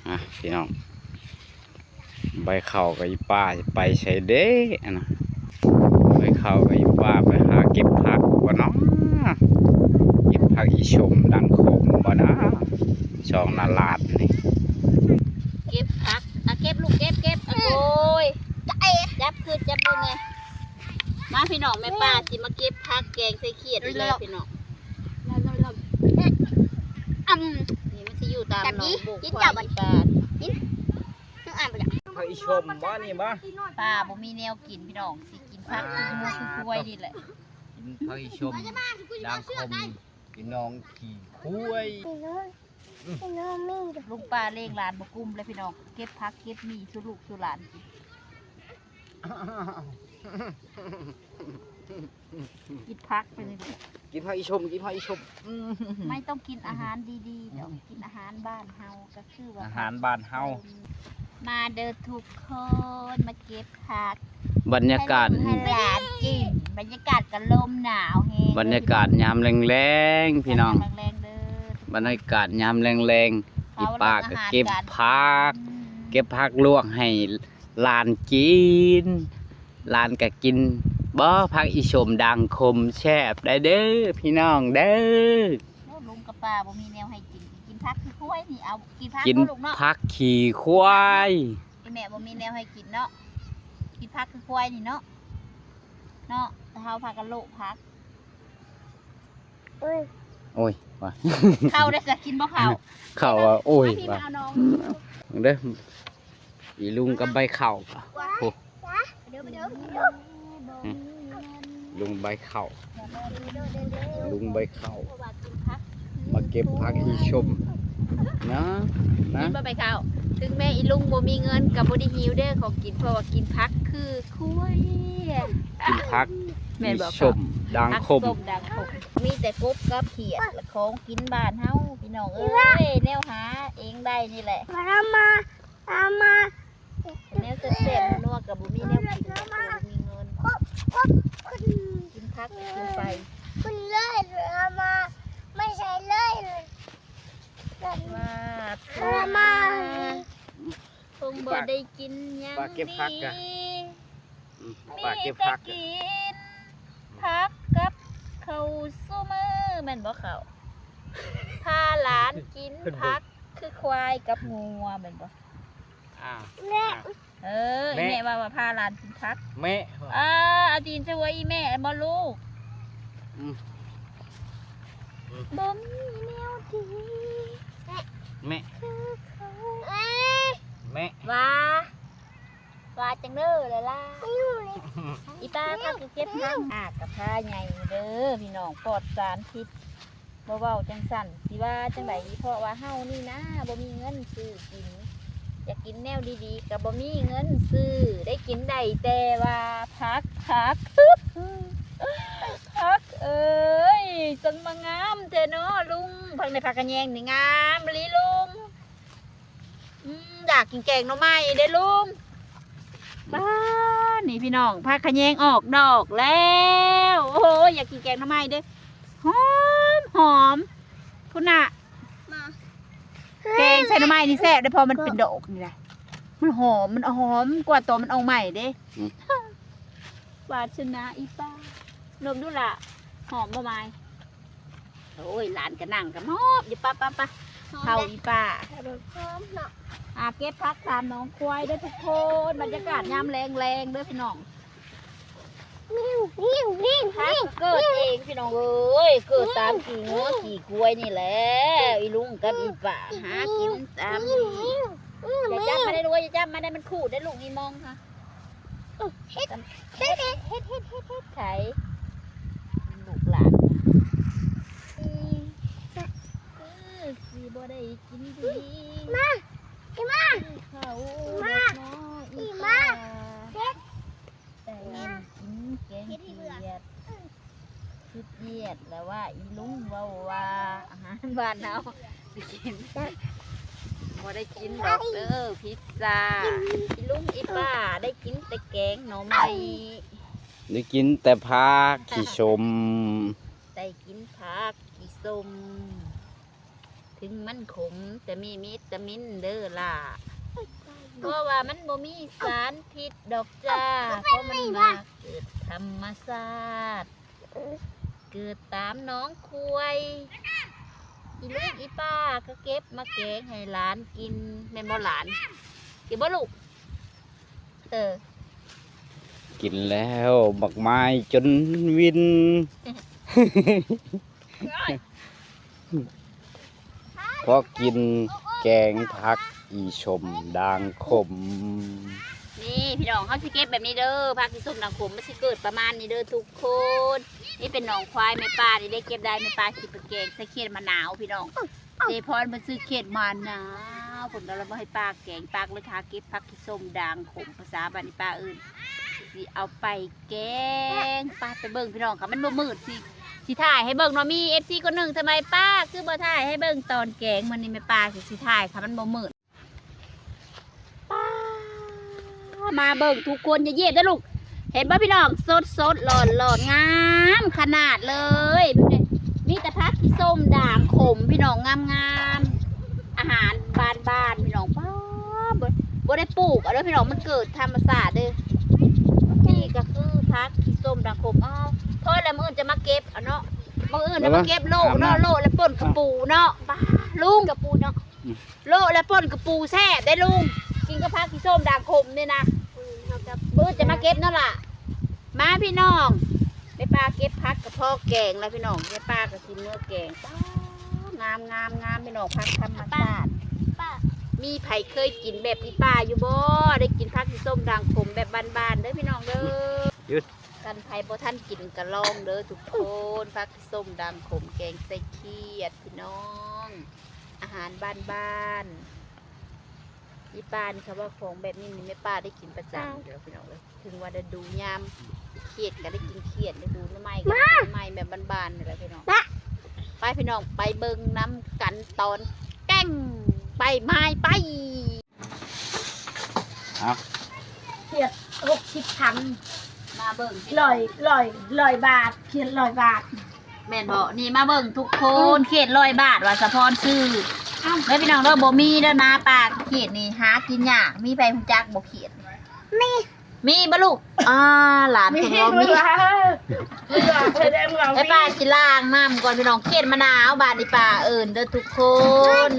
ອ່ະ ພີ່ນ້ອງ ໃບເຂົ້າກັບອີປ້າໄປໃສເດ້ ອັນນະ ໃບເຂົ້າກັບອີປ້າໄປຫາເກັບຜັກບໍ່ເນາະ ເກັບຜັກອີຊົມດັງຂົມບໍ່ນະ ຊ່ອງນາລາດນີ້ ເກັບຜັກ ອ່ະ ເກັບລູກ ເກັບ ເກັບ ອ່ະ ໂອ້ຍ ຈັບຄືນ ຈັບເບິ່ງແດ່ ມາ ພີ່ນ້ອງ ແມ່ປ້າຊິມາເກັບຜັກແກງໃສ່ຂຽດອີກແລ້ວ ພີ່ນ້ອງ ອຳ ນີ້ມັນຊິຢູ່ຕາມໜອງບົກ ກິນເຈົ້າບັດ ກິນ ເຮົາອ່ານບໍ່ຈັກ ຜັກອີຊົມບໍ່ນີ້ບໍ່ ປ້າບໍ່ມີແນວກິນ ພີ່ນ້ອງ ຊິກິນຜັກຄືງົວຄືຄວາຍນີ້ແຫຼະ ກິນຜັກອີຊົມ ດາງຄົມ ກິນໜອງຂີ້ຄວາຍ ລຸງປ້າລ້ຽງຫຼານບໍ່ກຸ້ມເລີຍ ພີ່ນ້ອງ ເກັບຜັກເກັບໝີ່ສູ່ລູກສູ່ຫຼານກິນ ກິນຜັກໄປເລີຍ ກິນຜັກອີຊົມ ກິນຜັກອີຊົມ ອືມ ໄມ່ຕ້ອງກິນອາຫານດີໆດອກ ກິນອາຫານບ້ານເຮົາ ກໍຄືວ່າອາຫານບ້ານເຮົາ ມາເດີທຸກຄົນ ມາເກັບຜັກ ບັນຍາກາດ ໃຫ້ລູກໃຫ້ຫຼານກິນ ບັນຍາກາດກໍລົມໜາວແຮງ ບັນຍາກາດຍາມແລງໆ ພີ່ນ້ອງ ຍາມແລງໆເດີ ບັນຍາກາດຍາມແລງໆ ອີປ້າກໍເກັບຜັກ ເກັບຜັກລວກໃຫ້ຫຼານກິນ ຫຼານກໍກິນ ບໍ່ ຜັກອີຊົມດາງຂົມແຊບໄດ໋ເດີ ພີ່ນ້ອງເດີ ລຸງກັບປ້າບໍ່ມີແນວໃຫ້ກິນ ກິນຜັກຄືຄວາຍນີ້ ເອົາ ກິນຜັກ ກິນບໍ່ລູກເນາະ ຜັກຂີ້ຄວາຍ ອີແມ່ບໍ່ມີແນວໃຫ້ກິນເນາະ ກິນຜັກຄືຄວາຍນີ້ເນາະ ເນາະ ເຮົາພາກັນໂລະຜັກ ໂອ້ຍ ວ່າ ເຂົ້າໄດ້ສະ ກິນບໍ່ເຂົ້າ ເຂົ້າວ່າ ໂອ້ຍ ມາພີ່ ວ່າ ມາເອົານ້ອງ ເດີ ອີລຸງກັບໃບເຂົ້າ ໂອ້ ລຸງໃບເຂົ້າ ລຸງໃບເຂົ້າ ມາເກັບຜັກອີຊົມນະ ນະ ເຫັນບໍ່ໃບເຂົ້າ ເຖິງແມ່ນອີລຸງບໍ່ມີເງິນກໍບໍ່ໄດ້ຫິວເດີຂອງກິນ ເພາະວ່າກິນຜັກຄືຄວາຍ ກິນຜັກ ແມ່ນບໍ່ ອີຊົມດາງຂົມ ຜັກສົ້ມດາງຂົມ ມີແຕ່ກົບກັບຂຽດ ແລະ ຂອງກິນບ້ານເຮົາ ພີ່ນ້ອງເອີຍ ແນວຫາເອງໄດ້ນີ້ແຫຼະ ມາ ມາ ມາ ແນວແຊບໆ ນົວໆ ກໍບໍ່ມີແນວກິນ ກໍບໍ່ມີເງິນ ກິນຜັກກິນໄປ ຂຶ້ນເລີຍ ມາ ມາ ໄມ່ໃຊ່ເລີຍ ວ່າ ມາ ເພິ່ນບໍ່ໄດ້ກິນຫຍັງດີ ອືມ ມີແຕ່ກິນຜັກກັບເຂົ້າຊຸມື້ ແມ່ນບໍ່ເຂົ້າ ພາຫຼານກິນຜັກຄືຄວາຍກັບງົວ ແມ່ນບໍ່ ອ້າວ ແມ່ ເອີ ແມ່ ແມ່ວ່າ ວ່າພາຫຼານກິນຜັກ ແມ່ ເອີ ອາ ຕີນຈະຫົວອີແມ່ບໍ່ລູກ ອືມ ອືມ ບໍ່ມີແນວດີ ແມ່ ຄືເຂົາ ແມ່ ວ່າ ວ່າຈັ່ງເດີລະລາ ອີປ້າພາກເກັບຜັກ ອາກະພາໃຫຍ່ເດີພີ່ນ້ອງ ປອດສານພິດ ບໍ່ເວົ້າຈັ່ງຊັ້ນ ຊິວ່າຈັ່ງໃດ ເພາະວ່າເຮົານີ້ນາ ບໍ່ມີເງິນຊື້ກິນ ຢາກກິນແນວດີໆ ກໍບໍ່ມີເງິນຊື້ ໄດ້ກິນໄດ້ແຕ່ວ່າຜັກ ຜັກ ຜັກເອີຍ ຈັ່ງມາງາມແທ້ເນາະລຸງ ຜັກໃນຜັກຂະແຍງນີ້ງາມອີ່ຫຼີລຸງ. ອືມ ຢາກກິນແກງໜໍ່ໄມ້ເດ້ລຸງ ບ້ານນີ້ພີ່ນ້ອງ ຜັກຂະແຍງອອກດອກແລ້ວ ໂອ້ຍ ຢາກກິນແກງໜໍ່ໄມ້ເດ້ ຫອມ ຫອມ ພຸ້ນນະ ມາ ແກງໃສ່ໜໍ່ໄມ້ນີ້ແຊບເດ້ ເພາະມັນເປັນດອກນີ້ນະ ມັນຫອມ ມັນຫອມກວ່າຕອນມັນອອກໃໝ່ເດ້ ອືມ ວາດສະໜາອີ່ປ້າ ດົມດູລະ ຫອມບໍ່ມາຍ? ໂອ້ຍ ຫຼານກະນັ່ງກະມອບຢູ່ ປະ ປະ ປະ ເຂົ້າອີ່ປ້າ ຫອມເນາະ ອາ ເກັບຜັກຕາມໜອງຄວາຍເດີທຸກຄົນ ບັນຍາກາດຍາມແລງໆເດີພີ່ນ້ອງ ວິວ ວິວ ວິວ ຜັກເກີດເອງພີ່ນ້ອງເອີຍ ເກີດຕາມຂີ້ງົວຂີ້ຄວາຍນີ້ແຫຼະ ອີ່ລຸງກັບອີ່ປ້າຫາກິນຕາມນີ້ ຢ່າຈັບມັນໄດ້ລູກ ຢ່າຈັບມັນໄດ້ ມັນຂູດໄດ້ລູກ ອີ່ມອງ ເຮັດ ເຮັດ ເຮັດ ເຮັດ ເຮັດ ເຮັດ ເຮັດ ໄຖ ລູກຫຼານ ອືມ ຄືຊິບໍ່ໄດ້ກິນດີ ມາ ອີ່ມາ ເຂົ້າ ມາ ດອກເນາະ ອີ່ມາ ອີ່ປ້າ ເຮັດ ແຕ່ກິນແກງຂຽດ ຄືຂຽດແລ້ວວ່າ ອີ່ລຸງເວົ້າວ່າ ອາຫານບ້ານເຮົາຊິກິນ ບໍ່ໄດ້ກິນດອກເດີພິດຊາ ອີ່ລຸງອີ່ປ້າໄດ້ກິນແຕ່ແກງໜໍ່ໄມ້ ໄດ້ກິນແຕ່ຜັກຂີ້ຊົມ ໄດ້ກິນຜັກຂີ້ຊົມ. ເຖິງມັນຂົມ ແຕ່ມີວິຕາມິນເດີຫຼ້າ ເພາະວ່າມັນບໍ່ມີສານພິດດອກຈ້າ ເພາະມັນມາເກີດທຳມະຊາດ ເກີດຕາມໜອງຄວາຍ ອີລູກອີປ້າກໍເກັບມາແກງໃຫ້ຫຼານກິນ ແມ່ນບໍ່ຫຼານ? ກິນບໍ່ລູກ? ເອີ ກິນແລ້ວໝາກໄມ້ຈົນວິນ ເພາະກິນແກງຜັກອີສົມດ່າງຂົມ. ນີ້ພີ່ນ້ອງ ເຮົາຊິເກັບແບບນີ້ເດີ ຜັກອີສົມດ່າງຂົມ ມັນຊິເກີດປະມານນີ້ເດີທຸກຄົນ. ນີ້ເປັນໜອງຄວາຍແມ່ປ້ານີ້ເດ້ ເກັບໄດ້ ແມ່ປ້າຊິໄປແກງໃສ່ຂຽດມະນາວພີ່ນ້ອງ. ເຈພອນເພິ່ນຊື້ຂຽດມະນາວ ເພິ່ນກໍເລີຍບໍ່ໃຫ້ປ້າແກງ ປ້າກໍເລີຍຫາເກັບຜັກອີສົມດ່າງຂົມ ພາສາບ້ານນີ້ປ້າເອີ້ນ ຊິເອົາໄປແກງ. ໄປ ໄປເບິ່ງພີ່ນ້ອງ ຄັນມັນບໍ່ມືດຊິ ຊິຖ່າຍໃຫ້ເບິ່ງເນາະ. ມີເອັຟຊີຄົນໜຶ່ງ ທຳໄມປ້າຄືບໍ່ຖ່າຍໃຫ້ເບິ່ງຕອນແກງ? ມື້ນີ້ແມ່ປ້າຊິ ຊິຖ່າຍ ຄັນມັນບໍ່ມືດ. ປ້າ ມາເບິ່ງທຸກຄົນ ຢ່າຢຽບເດີລູກ. ເຫັນບໍ່ພີ່ນ້ອງ ສົດໆ ຮ້ອນໆ ງາມຂະໜາດເລີຍ. ມີແຕ່ຜັກອີສົມດ່າງຂົມພີ່ນ້ອງ ງາມໆ ອາຫານບ້ານໆ ພີ່ນ້ອງ. ປ້າ ບໍ່ ບໍ່ໄດ້ປູກເອົາເດີພີ່ນ້ອງ ມັນເກີດທຳມະຊາດເດີ. ນີ້ກໍຄືຜັກອີສົມດ່າງຂົມ. ອ້າວ ພໍແລ້ວ ມື້ອື່ນຈະມາເກັບເອົາເນາະ ມື້ອື່ນຈະມາເກັບໂລະເນາະ ໂລະແລ້ວປົ່ນກະປູເນາະ. ປ້າ ລຸງ ກະປູເນາະ ໂລະແລ້ວປົ່ນກະປູແຊບເດ້ລຸງ ກິນກັບຜັກອີສົມດ່າງຂົມນີ້ນະ. ອືມ ມື້ອື່ນຈະມາເກັບເນາະຫຼ້າ. ມາພີ່ນ້ອງ ແມ່ປ້າເກັບຜັກກະເພາະແກງແລ້ວພີ່ນ້ອງ ແມ່ປ້າກໍຊິເມືອແກງ. ປ້າ ງາມໆໆ ພີ່ນ້ອງ ຜັກທຳມະຊາດ. ມີໃຜເຄີຍກິນແບບອີປ້າຢູ່ບໍ່? ໄດ້ກິນຜັກອີສົມດ່າງຂົມແບບບ້ານໆ ເດີພີ່ນ້ອງເດີ. ຄັນໃຜບໍ່ທັນກິນກໍລອງເດີທຸກຄົນ ຜັກອີສົມດ່າງຂົມແກງໃສ່ຂຽດພີ່ນ້ອງ ອາຫານບ້ານໆ. ອີປ້ານີ້ ຄຳວ່າຂອງແບບນີ້ນີ້ ແມ່ປ້າໄດ້ກິນປະຈຳຢູ່ແລ້ວພີ່ນ້ອງເອີຍ. ເຖິງວ່າລະດູຍາມຂຽດກໍໄດ້ກິນຂຽດ ລະດູໜໍ່ໄມ້ກໍກິນໜໍ່ໄມ້ແບບບ້ານໆ ນີ້ແຫຼະພີ່ນ້ອງ. ໄປພີ່ນ້ອງ ໄປເບິ່ງນຳກັນຕອນແກງ. ໄປ ມາຍ ໄປ. ເອົາ ຂຽດຫົກສິບພັນ ມາເບິ່ງ ຮ້ອຍ ຮ້ອຍ ຮ້ອຍບາດ ຂຽດຮ້ອຍບາດ ແມ່ນບໍ່? ນີ້ມາເບິ່ງທຸກຄົນ ຂຽດຮ້ອຍບາດວ່າສະພອນຊື້. ເດີ້ພີ່ນ້ອງເດີ້ ບໍ່ມີເດີ້ນາປ້າ ຂຽດນີ້ຫາກິນຍາກ. ມີໃຜຮູ້ຈັກບໍ່ຂຽດ? ມີ ມີບໍ່ລູກ? ອ່າ ຫຼານເພິ່ນວ່າມີ. ແມ່ປ້າຊິລ້າງນ້ຳກ່ອນພີ່ນ້ອງ. ຂຽດມະນາວ ບາດນີ້ປ້າເອີ້ນເດີ້ທຸກຄົນ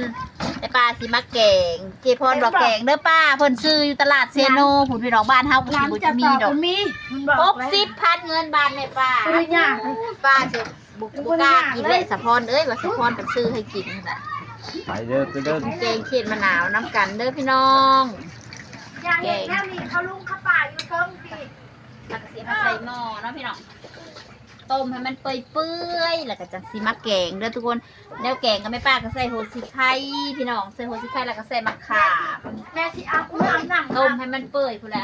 ແມ່ປ້າຊິມາແກງ. ເຈພອນວ່າແກງເດີ້ປ້າ ເພິ່ນຊື້ຢູ່ຕະຫຼາດເຊໂນພຸ້ນພີ່ນ້ອງ. ບ້ານເຮົາກໍຊິບໍ່ມີດອກ. ຫົກສິບພັນເງິນບາດແມ່ປ້າ ປ້າຊິບໍ່ ບໍ່ກ້າກິນແຫຼະສະພອນເອີຍ ວ່າສະພອນເພິ່ນຊື້ໃຫ້ກິນຫັ້ນນະ. ໄປເດີ ໄປເດີ ແກງຂຽດມະນາວນຳກັນເດີພີ່ນ້ອງ. ຢ່າເຮັດແນວນີ້ ເຂົາລຸງເຂົາປ້າຢູ່ເທິງພີ້. ແລ້ວກໍຊິເອົາໃສ່ໝໍ້ເນາະພີ່ນ້ອງ ຕົ້ມໃຫ້ມັນເປື່ອຍໆ ແລ້ວກໍຈັ່ງຊິມາແກງເດີທຸກຄົນ. ແນວແກງກໍແມ່ປ້າກໍໃສ່ຫົວສີໄຄພີ່ນ້ອງ ໃສ່ຫົວສີໄຄ ແລ້ວກໍໃສ່ໝາກຂາມ. ແມ່ຊິເອົາ ເອົານ້ຳ ຕົ້ມໃຫ້ມັນເປື່ອຍພຸ້ນແຫຼະ.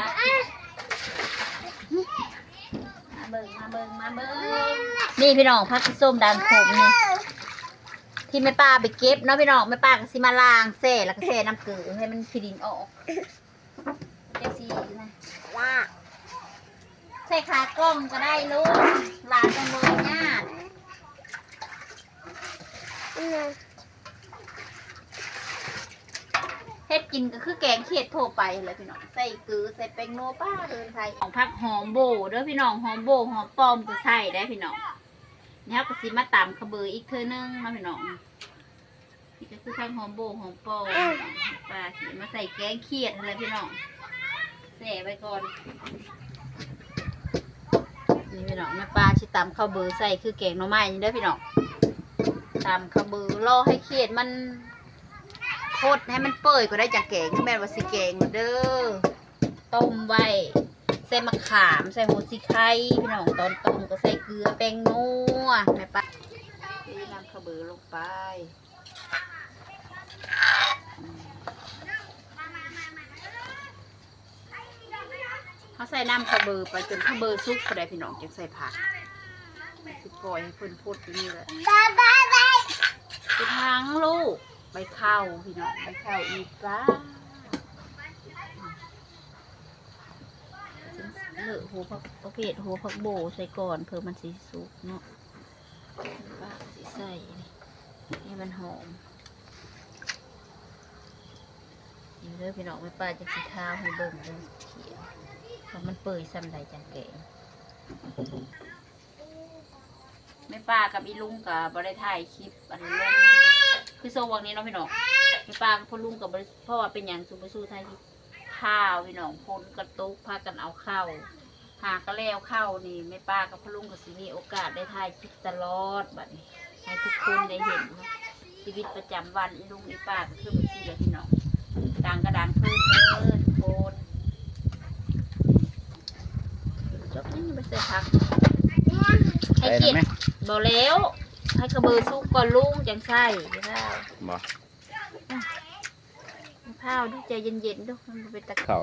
ມາເບິ່ງ ມາເບິ່ງ ມາເບິ່ງ ນີ້ພີ່ນ້ອງ ຜັກອີສົມດ່າງຂົມນີ້ ທີ່ແມ່ປ້າໄປເກັບເນາະພີ່ນ້ອງ. ແມ່ປ້າກໍຊິມາລ້າງແຊ່ ແລ້ວກໍແຊ່ນ້ຳເກືອໃຫ້ມັນຂີ້ດິນອອກ. ຈັ່ງຊີ້ນະ ໃສ່ຂາກ່ອງກໍໄດ້ລູກ ຫຼານຈັ່ງບໍ່ຍາກ. ເຮັດກິນກໍຄືແກງຂຽດທົ່ວໄປຫັ້ນແຫຼະພີ່ນ້ອງ ໃສ່ເກືອ ໃສ່ແປ້ງນົວ ປ້າເດີນໄທ. ຂອງຜັກຫອມໂບເດີພີ່ນ້ອງ ຫອມໂບຫອມປ້ອມກໍໃສ່ໄດ້ພີ່ນ້ອງ. ນີ້ເຮົາກໍຊິມາຕຳຂະເບີອີກເທື່ອໜຶ່ງເນາະພີ່ນ້ອງ. ນີ້ກໍຄືຜັກຫອມໂບຫອມປ້ອມ ປ້າຊິມາໃສ່ແກງຂຽດຫັ້ນແຫຼະພີ່ນ້ອງ ແຊ່ໄວ້ກ່ອນ. ນີ້ພີ່ນ້ອງ ແມ່ປ້າຊິຕຳຂະເບີໃສ່ຄືແກງໜໍ່ໄມ້ນີ້ເດີພີ່ນ້ອງ. ຕຳຂະເບີລໍໃຫ້ຂຽດມັນ ຄົດໃຫ້ມັນເປື່ອຍກໍໄດ້ ຈັ່ງແກງ ບໍ່ແມ່ນວ່າຊິແກງເດີ. ຕົ້ມໄວ້ ໃສ່ໝາກຂາມ ໃສ່ຫົວສີໄຄພີ່ນ້ອງ. ຕອນຕົ້ມກໍໃສ່ເກືອ ແປ້ງນົວ ແມ່ປ້າ ເທນ້ຳຂະເບີລົງໄປ. ເຮົາໃສ່ນ້ຳຂະເບີໄປຈົນຂະເບີສຸກພຸ້ນໃດ໋ພີ່ນ້ອງ ຈັ່ງໃສ່ຜັກ. ຊິປ່ອຍໃຫ້ເພິ່ນພົດຢູ່ນີ້ແຫຼະ. ເຮັດຫຍັງລູກ? ໃບເຂົ້າພີ່ນ້ອງ ໃບເຂົ້າອີກຈ້າ. ເລີະຫົວຜັກ ປະເພດຫົວຜັກໂບໃສ່ກ່ອນ ເພື່ອມັນຊິສຸກເນາະ. ປ້າຊິໃສ່ໃຫ້ມັນຫອມ. ເດີພີ່ນ້ອງ ແມ່ປ້າຈະຊິທາວໃຫ້ເບິ່ງເດີ ວ່າມັນເປີຍສ່ຳໃດຈັ່ງແກງ. ແມ່ປ້າກັບອີລຸງກໍບໍ່ໄດ້ຖ່າຍຄລິບອັນລົງ ຄືຊ່ວງນີ້ເນາະພີ່ນ້ອງ ແມ່ປ້າກັບພໍ່ລຸງກໍບໍ່ໄດ້ ເພາະວ່າເປັນຫຍັງຄືບໍ່ສູ້ຖ່າຍຄລິບ ພາວພີ່ນ້ອງ ຝົນກໍຕົກ ພາກັນເອົາເຂົ້າ ຫາກໍແລ້ວເຂົ້ານີ້ ແມ່ປ້າກັບພໍ່ລຸງກໍຊິມີໂອກາດໄດ້ຖ່າຍຄລິບຕະຫຼອດ ບັດນີ້ໃຫ້ທຸກຄົນໄດ້ເຫັນເນາະ ຊີວິດປະຈຳວັນອີລຸງອີປ້າກໍຄືແບບຊີ້ແຫຼະພີ່ນ້ອງ ດັງກໍດັງຄືນເດີທຸກຄົນ. ຈັບນີ້ໄປໃສ່ຜັກ ໃຫ້ຂຽດ ບໍ່ແລ້ວ ໃຫ້ຂະເບີສຸກກ່ອນລຸງຈັ່ງໃສ່ ບໍ່ ພາວດູ ໃຈເຢັນໆດູ ມັນບໍ່ເປັນຕາເຂົ້າ.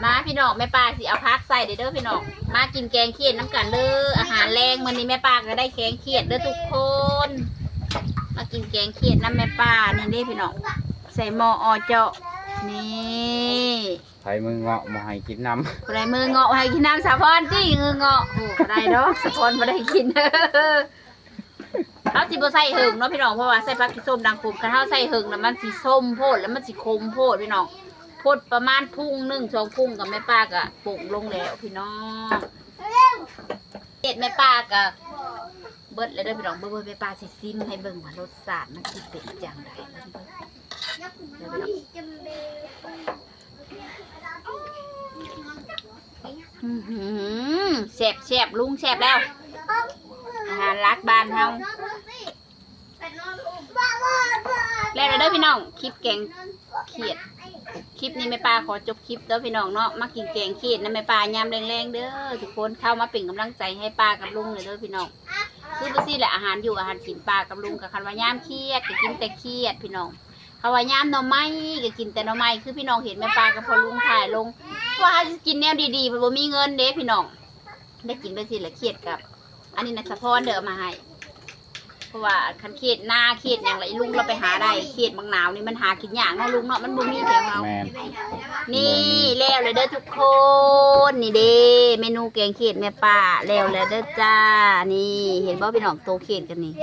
ມາພີ່ນ້ອງ ແມ່ປ້າຊິເອົາຜັກໃສ່ເດີພີ່ນ້ອງ ມາກິນແກງຂຽດນຳກັນເດີ. ອາຫານແລງມື້ນີ້ແມ່ປ້າກໍໄດ້ແກງຂຽດເດີທຸກຄົນ ມາກິນແກງຂຽດນຳແມ່ປ້ານີ້ເດ້ພີ່ນ້ອງ ໃສ່ໝໍ້ເຈາະນີ້ ໃຜມືເງາະບໍ່ໃຫ້ກິນນຳ ຜູ້ໃດມືເງາະບໍ່ໃຫ້ກິນນຳ ສາວພອນຕິ ມືເງາະ ໂອ້ ບໍ່ໄດ້ດອກ ສາວພອນບໍ່ໄດ້ກິນ. ເຮົາຊິບໍ່ໃສ່ເຫິງເນາະພີ່ນ້ອງ ເພາະວ່າໃສ່ຜັກຂີ້ສົ້ມດັງຂົມ ຄັນເຮົາໃສ່ເຫິງແລ້ວມັນຊິສົ້ມໂພດ ແລ້ວມັນຊິຂົມໂພດພີ່ນ້ອງ ພົດປະມານພຸ້ງໜຶ່ງສອງພຸ້ງກໍແມ່ປ້າກໍປົງລົງແລ້ວພີ່ນ້ອງ. ເຮັດແມ່ປ້າກໍເບິດແລ້ວເດີພີ່ນ້ອງ ເບິ່ງ ເບິ່ງ ແມ່ປ້າຊິຊິມໃຫ້ເບິ່ງວ່າລົດຊາດມັນຊິເປັນຈັ່ງໃດ. ອືຫື ແຊບໆ ລຸງ ແຊບແລ້ວ ອາຫານຫຼັກບ້ານເຮົາ. ແລ້ວເດີພີ່ນ້ອງ ຄລິບແກງຂຽດ ຄລິບນີ້ແມ່ປ້າຂໍຈົບຄລິບເດີພີ່ນ້ອງເນາະ ມາກິນແກງຂຽດນຳແມ່ປ້າຍາມແລງໆເດີທຸກຄົນ ເຂົ້າມາເປັນກຳລັງໃຈໃຫ້ປ້າກັບລຸງເດີພີ່ນ້ອງ. ຄືຈັ່ງຊີ້ແຫຼະ ອາຫານຢູ່ອາຫານກິນ ປ້າກັບລຸງກໍ ຄັນວ່າຍາມຂຽດກໍກິນແຕ່ຂຽດພີ່ນ້ອງ ເພາະວ່າຍາມໜໍ່ໄມ້ກໍກິນແຕ່ໜໍ່ໄມ້ ຄືພີ່ນ້ອງເຫັນແມ່ປ້າກັບພໍ່ລຸງຖ່າຍລົງ ເພາະວ່າເຮົາຊິກິນແນວດີໆ ບໍ່ມີເງິນເດ້ພີ່ນ້ອງ ໄດ້ກິນໄປຊີ້ແຫຼະ ຂຽດກັບ ອັນນີ້ນະ ສາວພອນເດີເອົາມາໃຫ້ ເພາະວ່າຄັນຂຽດນາຂຽດຫຍັງລະ ອີລຸງລາວໄປຫາໄດ້ ຂຽດບັກໜາວນີ້ມັນຫາກິນຍາກເນາະລຸງເນາະ ມັນບໍ່ມີແຖວເຮົາ. ແມ່ນ ນີ້ ແລ້ວແລ້ວເດີທຸກຄົນ ນີ້ເດ້ ເມນູແກງຂຽດແມ່ປ້າ ແລ້ວແລ້ວເດີຈ້າ. ນີ້ ເຫັນບໍ່ພີ່ນ້ອງ ໂຕຂຽດກັນນີ້